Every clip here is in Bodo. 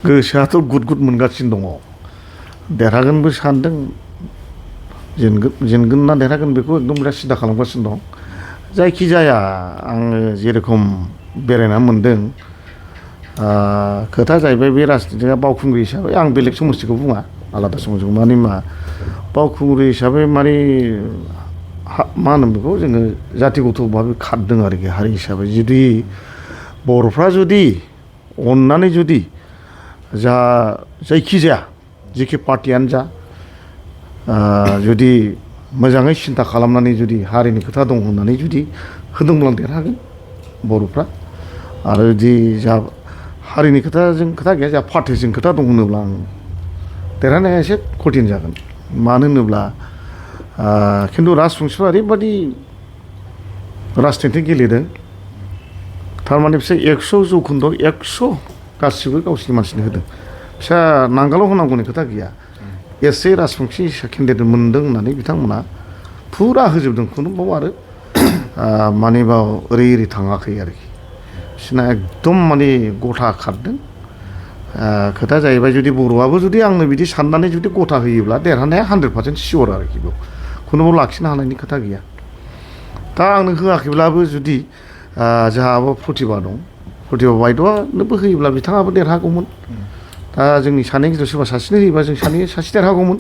गोसोआथ' गुद गुद मोनगासिनो दङ देरहागोनबो सानदों जेनगोन ना देरहागोन बेखौ एकदम बिराद सिदा खालामगासिनो दं जायखिजाया आङो जेरखम बेरायना मोनदों खोथा जाहैबाय बे राजनितिआ बावखुंग्रि हिसाबै आं बेलेग समस्तिखौ बुङा आलादा समस्तिखौ माने मा बावखुंग्रि हिसाबै माने मा होनो बेखौ जोङो जातिगत भाबै खारदों आरोखि हारि हिसाबै जुदि बर'फ्रा जुदि अननानै जुदि जायखिजाया जेखि पार्टियानो जा जुदि मोजाङै सिन्था खालामनानै जुदि हारिनि खोथा दं होननानै जुदि होदोंब्ला देरहागोन बर'फ्रा आरो जुदि जा हारिनि खोथाजों खोथा गैया जा पार्टिजों खोथा दं होनोब्ला आं देरहानाया एसे कठिन जागोन मानो होनोब्ला खिन्थु राजबंशिफ्रा ओरैबादि राजनिति गेलेदों थारमाने बिसोर 100 जौखोन्दोआव 100 गासिबो गावसिनि मानसिनो होदों फिसा नांगालाव होनांगौनि खोथा गैया एसे राजबंशि केन्डिडेट मोनदों होननानै बिथांमोना फुरा होजोबदों खुनु बाव आरो माने बाव ओरै थाङाखै आरोखि बिसोरना एकदम माने गथा खारदों खोथा जाहैबाय जुदि बर'आबो जुदि आंनो बिदि साननानै जुदि गथा होयोब्ला देरहानाया 100% सियर आरोखि बेयाव खुनुबाव लाखिनो हानायनि खोथा गैया दा आंनो होआखैब्लाबो जुदि जोंहाबो प्रतिभा दं प्रतिभा बायद'आनोबो होयोब्ला बिथाङाबो देरहागौमोन दा जोंनि सानैनि गेजेराव सोरबा सासेनो होयोबा जों सासे देरहागौमोन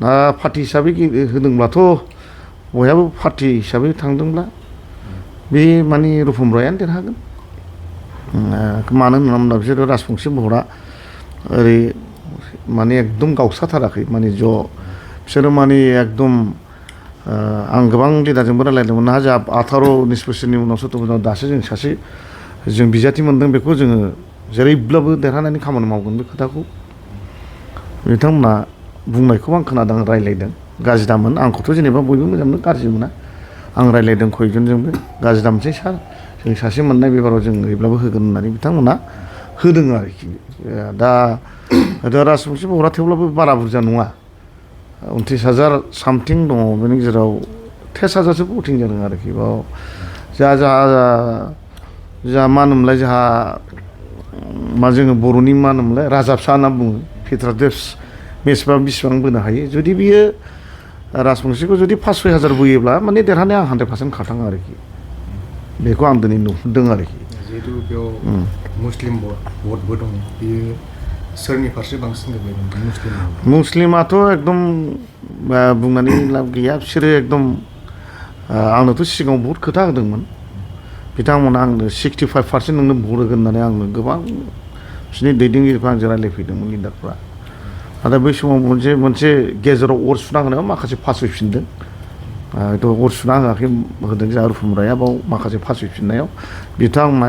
दा पार्टि हिसाबै होदोंब्लाथ' बयहाबो पार्टि हिसाबै थांदोंब्ला बे माने रुपम रायानो देरहागोन मानो होनोब्ला बिसोरो राजबंशि महरा ओरै माने एकदम गावस्राथाराखै माने ज' बिसोरो माने एकदम आं गोबां लिडारजोंबो रायलायदोंमोन ना जोंहा 18-19 बोसोरनि उनावसो दासो जों सासे जों बिजाथि मोनदों बेखौ जोङो जेरैब्लाबो देरहानायनि खामानि मावगोन बे खोथाखौ बिथांमोना बुंनायखौ आं खोनादों रायलायदों गाज्रि दामोन आंखौथ' जेनेबा बयबो मोजां मोनो गाज्रि मोना आं रायलायदों खयजनजोंबो गाज्रि दामसै सार जों सासे मोननाय बेबाराव जों ओरैब्लाबो होगोन होननानै बिथांमोना होदों आरोखि दा राजबंशि महरा थेवब्लाबो बारा बुरजा नङा 29,000 सामथिं दङ बेनि गेजेराव 23,000सो भटिं जादों आरोखि बाव जा मा होनोमोनलाय जोंहा मा जोङो बर'नि मा होनोमोनलाय राजा फिसा होनना बुङो पिटारदेस बेसेबां बिसिबां बोनो हायो जुदि बियो राजबंशिखौ जुदि 5-6 हाजार बोयोब्ला माने देरहानाया आं 100% खाथाङो आरोखि बेखौ आं दिनै नुहुरदों आरोखि जिहेतु बेयाव मुस्लिम भटबो दं बियो सोरनि फारसे बांसिन गोग्लैदों मुस्लिमाथ' एकदम बुंनानै लाब गैया बिसोरो एकदम आंनोथ' सिगाङाव बहुद खोथा होदोंमोन बिथांमोना आंनो 65% नोंनो भट होगोन होननानै आंनो गोबां बिसोरनि दैदेनगिरिफ्रा आंजों रायलायफैदोंमोन लिडारफ्रा नाथाय बै समाव मोनसे गेजेराव अर सुना होनायाव माखासे फासयफिनदों हयथ' अर सुना होआखै होदों जोंहा रुपम राया बाव माखासे फासयफिननायाव बिथांमोना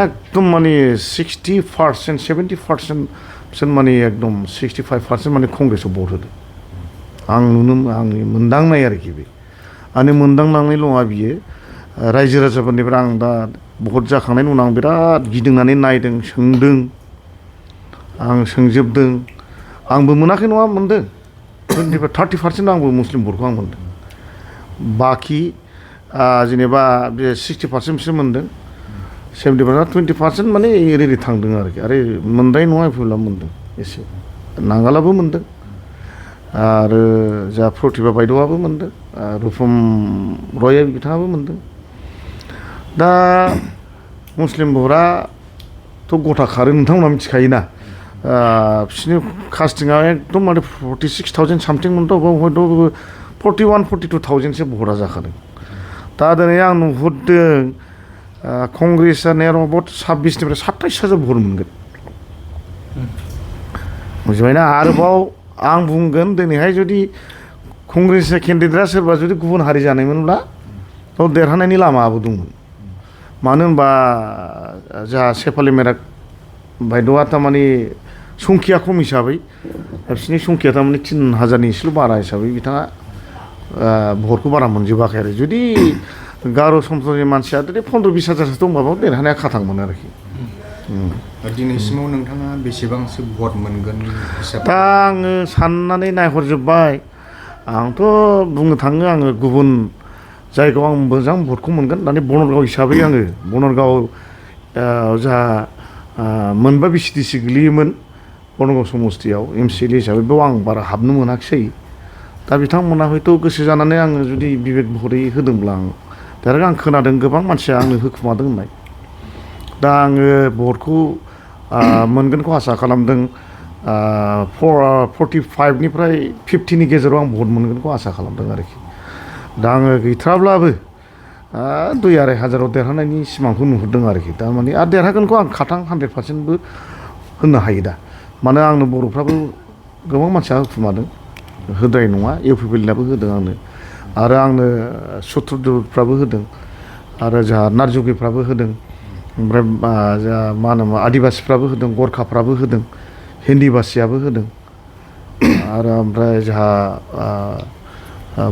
एकदम माने 60% 70% बिसोर माने एकदम 65% माने कंग्रेसआव भट होदों आंनि मोनदांनाय आरोखि बे आंनि मोनदांनांनायल' नङा बियो रायजो राजाफोरनिफ्राय आं दा भट जाखांनायनि उनाव आं बिराद गिदिंनानै नायदों सोंदों आं सोंजोबदों आंबो मोनाखै नङा मोनदों 30% आंबो मुस्लिम भटखौ आं मोनदों बाखि जेनेबा बे 60% बिसोर मोनदों 70% 20% माने ओरै थांदों आरोखि आरो मोनद्राय नङा फैब्ला मोनदों एसे नांगालाबो मोनदों आरो जा प्रतिभा बायद'आबो मोनदों रुपम रय बिथाङाबो मोनदों दा मुस्लिम भटआथ' गथा खारो नोंथांमोना मिथिखायोना बिसोरनि कास्टिंआ एकदम माने 46,000 सामथिंमोनथ' हयथ' 41-42,000सो भटआ जाखादों दा दिनै आं नुहुरदों कंग्रेसआ नेर'बट 26निफ्राय 27,000 भट मोनगोन बुजिबायना आरोबाव आं बुंगोन दिनैहाय जुदि कंग्रेसनि केन्डिडेटआ सोरबा जुदि गुबुन हारि जानायमोनब्ला थ' देरहानायनि लामाबो दंमोन मानो होनबा जोंहा सेफालि मेराक बायद'आ थारमाने संखिया खम हिसाबै बिसोरनि संखिया थारमाने 3,000नि एसेल' बारा हिसाबै बिथाङा भटखौ बारा मोनजोबाखै आरो जुदि गार' सम्प्रदायनि मानसिया जुदि 15-20 हाजारसो दंबाबो देरहानाया खाथांमोन आरोखि दिनैसिमाव नोंथाङा बेसेबांसो भट मोनगोन दा आङो साननानै नायहरजोब्बाय आंथ' बुंनो थाङो आङो गुबुन जायगायाव आं मोजां भटखौ मोनगोन होननानै बनरगाव हिसाबै आङो बनरगाव जोंहा मोनबा बिसिडिसि गोलैयोमोन बर्नगाव समस्तियाव MCLA हिसाबै बेयाव आं बारा हाबनो मोनाखिसै दा बिथांमोना हयथ' गोसो जानानै आङो जुदि बिबेक महरै होदोंब्ला आं खोनादों गोबां मानसिया आंनो होखुमादों होननाय दा आङो भटखौ मोनगोनखौ आसा खालामदों 45निफ्राय 50नि गेजेराव आं भट मोनगोनखौ आसा खालामदों आरोखि दा आङो गैथ्राब्लाबो 2-2.5 हाजाराव देरहानायनि सिमांखौ नुहुरदों आरोखि थारमाने आरो देरहागोनखौ आं खाथां 100%बो होननो हायो दा मानो आंनो बर'फ्राबो गोबां मानसिया होखुमादों होद्राय नङा इउपिपिएलआबो होदों आंनो आरो आंनो सत्र'फ्राबो होदों आरो जोंहा नारजुगिफ्राबो होदों ओमफ्राय जोंहा मा होनोमोन आदिबासिफ्राबो होदों गरखाफ्राबो होदों हिन्दीबासियाबो होदों आरो ओमफ्राय जोंहा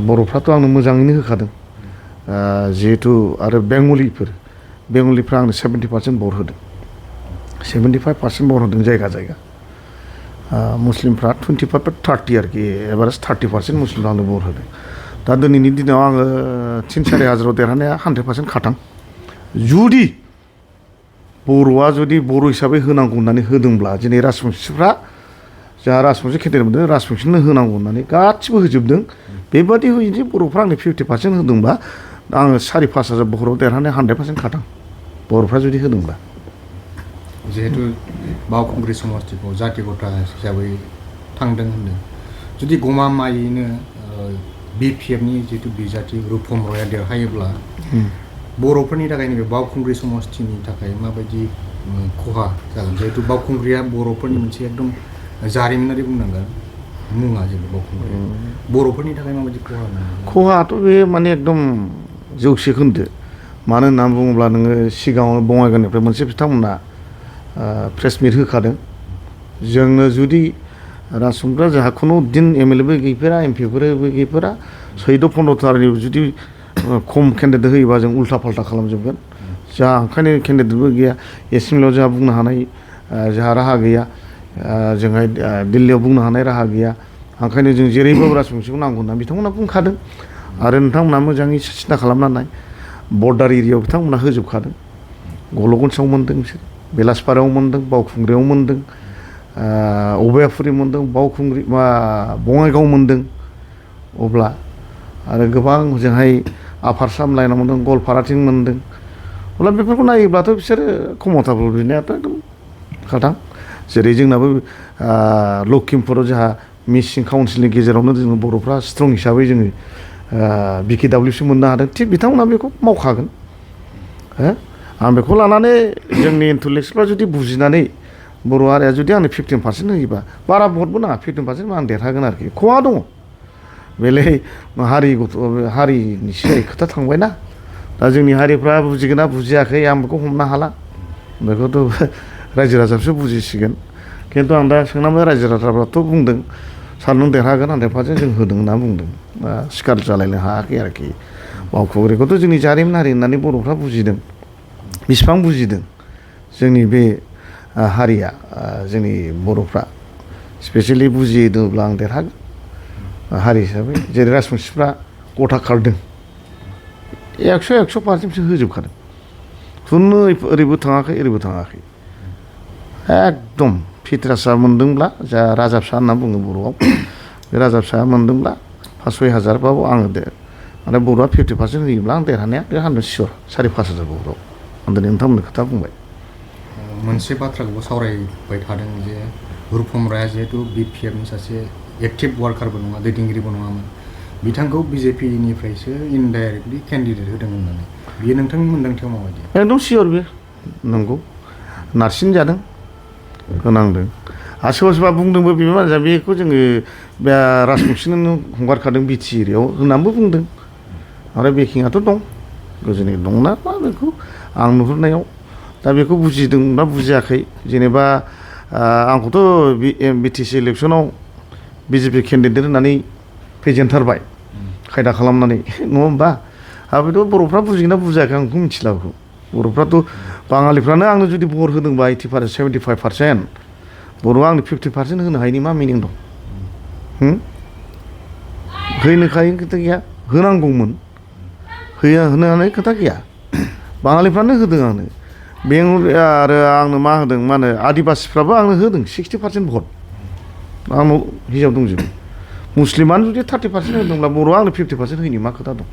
बर'फ्राथ' आंनो मोजाङैनो होखादों जिहेथु आरो बेंगलिफ्रा आंनो 70% भट होदों 75% भट होदों जायगा जायगा मुस्लिमफ्रा 25-30 आरोखि एभारेज 30% मुस्लिमफ्रा आंनो भट होदों दा दिनैनि दिनाव आङो 3-4 हाजाराव देरहानाया 100% खाथां जुदि बर'आ जुदि बर' हिसाबै होनांगौ होननानै होदोंब्ला दिनै राजबंसिफ्रा जोंहा राजबंसि केन्डिडेट मोनदों राजबंसिनो होनांगौ होननानै गासिबो होजोबदों बेबादि जुदि बर'फ्रा आंनो 50% होदोंबा आङो 4-5 हाजार भटआव देरहानाया 100% खाथां बर'फ्रा जुदि होदोंब्ला जिहेतु बावखुंग्रि समस्तिखौ जाथि गथा हिसाबै थांदों होनदों जुदि गमामायैनो BPFनि जितु बिजाथि रुपम रयआ देरहायोब्ला बर'फोरनि थाखाय नैबे बावखुंग्रि समस्तिनि थाखाय माबायदि खहा जागोन जिहेतु बावखुंग्रिया बर'फोरनि मोनसे एकदम जारिमिनारि बुंनांगोन मुङा जेनेबा बावखुंग्रि बर'फोरनि थाखाय माबायदि खहाथ' बे माने एकदम जौसे खोन्दो मानो होननानै बुङोब्ला नोङो सिगाङाव बङाइगावनिफ्राय मोनसे बिथांमोना प्रेस मिट होखादों जोंनो जुदि राजबंसिफ्रा जोंहा खुनु दिन MLAबो गैफेरा MPफोरबो गैफेरा 14-15थानि जुदि खम केन्डिडेट होयोबा जों उल्था फाल्था खालामजोबगोन जोंहा ओंखायनो केन्डिडेटबो गैया एसेम्बलियाव जोंहा बुंनो हानाय जोंहा राहा गैया जोंहा दिल्लीयाव बुंनो हानाय राहा गैया ओंखायनो जों जेरैबाबो राजबंसिखौ नांगौ होनना बिथांमोना बुंखादों आरो नोंथांमोना मोजाङै सिन्था खालामनानै बर्डार एरियायाव बिथांमोना होजोबखादों गल'गन्साव मोन्दों बिसोर बेलासपारायाव मोन्दों बावखुंग्रियाव मोन्दों अबयापुरि मोन्दों बावखुंग्रि बङाइगाव मोन्दों अब्ला आरो गोबां जोंहाय आफार साम लाइनाव मोन्दों गवालपाराथिं मोन्दों अब्ला बेफोरखौ नायोब्लाथ' बिसोरो कमथाबल बिनायाथ' एकदम खाथां जेरै जोंनाबो लखिमपुराव जोंहा मिसिं काउन्सिलनि गेजेरावनो जोङो बर'फ्रा स्ट्रं हिसाबै जोङो BKWसो मोननो हादों थिग बिथांमोना बेखौ मावखागोन आं बेखौ लानानै जोंनि इन्टेलेक्सुवेलफ्रा जुदि बुजिनानै बर' हारिया जुदि आंनो 15% होयोबा बारा भटबो नाङा 15% आं देरहागोन आरोखि खहा दङ बेलाय हारिनि सिगां खोथा थांबायना दा जोंनि हारिफ्रा बुजिगोन ना बुजियाखै आं बेखौ हमनो हाला बेखौथ' रायजो राजाफ्रासो बुजिसिगोन खिन्थु आं दा सोंनानै रायजो राजाफ्राथ' बुंदों सार नों देरहागोन 100% जों होदों होनना बुंदों सिखार जालायनो हायाखै आरोखि बावखुंग्रिखौथ' जोंनि जारिमिनारि होननानै बर'फ्रा बुजिदों बिसिबां बुजिदों जोंनि बे हारिया जोंनि बर'फ्रा स्पेसियेलि बुजिदोंब्ला आं देरहागोन हारि हिसाबै जेरै राजबंसिफ्रा गथा खारदों 100% होजोबखादों खुनु ओरैबो थाङाखै ओरैबो थाङाखै एकदम फितरासा मोन्दोंब्ला जा राजा फिसा होनना बुङो बर'आव बे राजा फिसा मोन्दोंब्ला 5-6 हाजारबाबो आङो आरो बर'आ 50% होयोब्ला आं देरहानाया बे 100% सियर 4-5 हाजार बर'आव आं दिनै नोंथांमोननो खोथा बुंबाय मोनसे बाथ्राखौबो सावरायबाय थादों जे रुपम रयआ जिहेतु BPFनि सासे एक्टिभ वार्कारबो नङा दैदेनगिरिबो नङामोन बिथांखौ BJPनिफ्रायसो इनडाइरेक्टलि केन्डिडेट होदों होननानै बियो नोंथांनि मोन्दांथियाव माबायदि एकदम सियर बे नंगौ नारसिनजादों होनांदों आरो सोरबा सोरबा बुंदोंबो बिमा मानसिया बेखौ जोङो बे राजबंसिनो हगारखादों BT एरियायाव होननानैबो बुंदों आरो बेकिंआथ' दं गोजोनै दंना मा बेखौ आं नुहुरनायाव दा बेखौ बुजिदों ना बुजियाखै जेनेबा आंखौथ' BTC इलेक्सनाव BJP केन्डिडेट होननानै फेजेनथारबाय खायदा खालामनानै नङा होमबा आरो बेथ' बर'फ्रा बुजिगोन ना बुजियाखै आं बेखौ मिथिला बेखौ बर'फ्राथ' बाङालिफ्रानो आंनो जुदि भट होदोंबा 80% 75% बर'आ आंनो 50% होनो हायिनि मा मिनिं दं होनो हायिनि खोथा गैया होनांगौमोन होनो हानाय खोथा गैया बाङालिफ्रानो होदों आंनो बेंगल आरो आंनो मा होदों मा होनो आदिबासिफ्राबो आंनो होदों 60% भट आंनाव हिसाब दंजोबो मुस्लिमानो जुदि 30% होदोंब्ला बर'आ आंनो 50% होयनि मा खोथा दं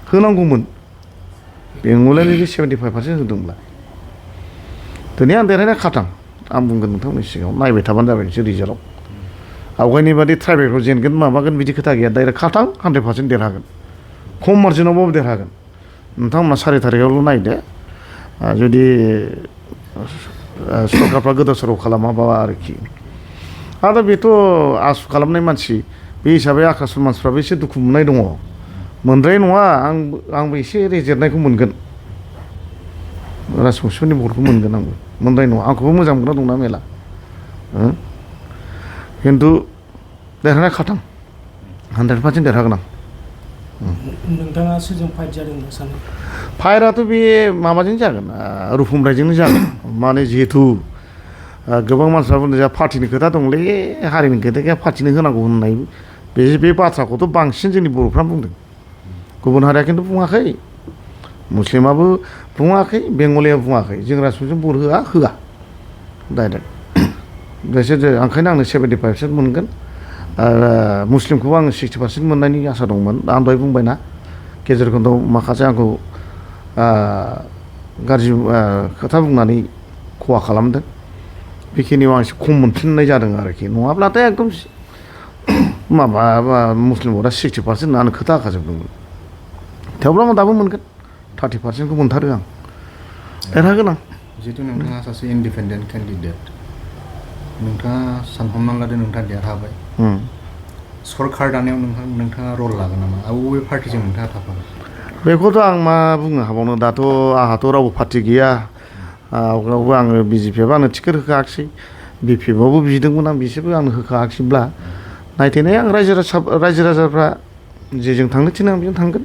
होनांगौमोन बेंगलानो जुदि 75% होदोंब्ला दिनै आं देरहानाया खाथां आं बुंगोन नोंथांमोननि सिगाङाव नायबाय थाबानो जाबाय नोंसोर रिजाल्टआव आवगायनि बादि ट्राइबेलखौ जेनगोन माबागोन बिदि खोथा गैया डाइरेक्ट खाथां 100% देरहागोन खम मार्जिनावबाबो देरहागोन नोंथांमोना 4 थारिखआवल' नायदो जुदि सरकारफ्रा गोदाव सोराव खालामाबा आरोखि आरो बेथ' आसु खालामनाय मानसि बे हिसाबै आकाशनि मानसिफ्राबो एसे दुखु मोननाय दङ मोनद्राय नङा आंबो एसे रेजेरनायखौ मोनगोन राजबंसिफोरनि भटखौ मोनगोन आंबो मोनद्राय नङा आंखौबो मोजां मोनग्रा दंना मेला खिन्थु देरहानाय खाथां 100% देरहागोन आं नोंथाङा सोरजों फाइट जादों होनना सानो फाइटआथ' बे माबाजों जागोन रुफुम रायजोंनो जागोन माने जिहेथु गोबां मानसिफ्रा बुंदों जोंहा पार्टिनि खोथा दंलै हारिनि खोथा गैया पार्टिनो होनांगौ होननाय बे बाथ्राखौथ' बांसिन जोंनि बर'फ्रा बुंदों गुबुन हारिया खिन्थु बुङाखै मुस्लिमाबो बुङाखै बेंगलिया बुङाखै जों राजबंसिजों भट होआ डाइरेक्ट बिसोर ओंखायनो आंनो 75% मोनगोन मुस्लिमखौबो आङो 60% मोननायनि आसा दंमोन आं दहाय बुंबायना गेजेर खन्दआव माखासे आंखौ गाज्रि खोथा बुंनानै खहा खालामदों बेखिनियाव आं एसे खम मोनफिननाय जादों आरोखि नङाब्लाथाय एकदम माबा मुस्लिम भटआ 60% आंनो खोथा होखाजोबदोंमोन थेवब्लाबो दाबो मोनगोन 30%खौ मोनथारो आं देरहागोन आं जिहेतु नोंथाङा सासे इन्डिपेन्डेन्ट केन्डिडेट नोंथाङा सानहरनानै लादो नोंथाङा देरहाबाय सरकार दानायाव नोंथाङा रल लागोन नामा बबे पार्टिजों नोंथाङा थाफागोन बेखौथ' आं मा बुंनो हाबावनो दाथ' आंहाथ' रावबो पार्टि गैया आवगायावबो आङो बिजेपिआबो आंनो टिकेट होखायाखिसै बिपिएफआवबो बिदोंमोन आं बिसोरबो आंनो होखायाखिसैब्ला नायथेनाय आं रायजो राजाफ्रा जेजों थांनो थिनो आं बेजों थांगोन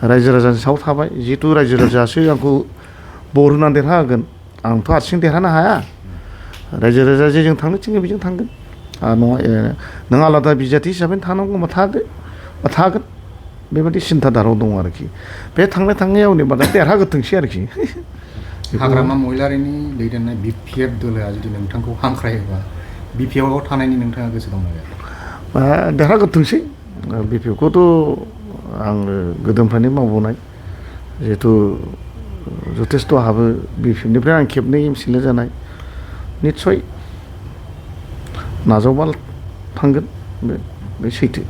रायजो राजानि सायाव थाबाय जिहेतु रायजो राजायासो आंखौ भट होनानै देरहाहोगोन आंथ' हारसिं देरहानो हाया रायजो राजा जेजों थांनो थिनो बेजों थांगोन नङा नों आलादा बिजाथि हिसाबै थानांगौबा थागोन बेबायदि सिन्थाधाराव दं आरोखि बे थांनायाव नेबादा देरहागोथोंसै आरोखि हाग्रामा महिलारिनि दैदेननाय बिपिएफ दोलोआ जुदि नोंथांखौ हांख्रायोबा बिपिएफआव थानायनि नोंथाङा गोसो दंना गैया देरहागोथोंसै बिपिएफखौथ' आङो गोदोनिफ्रायनो मावबोनाय जिहेथु जथेस्थ' आंहाबो बिपिएफनिफ्राय आं खेबनै एमसिएल जानाय निस्सय नाजावबा थांगोन बे सैथो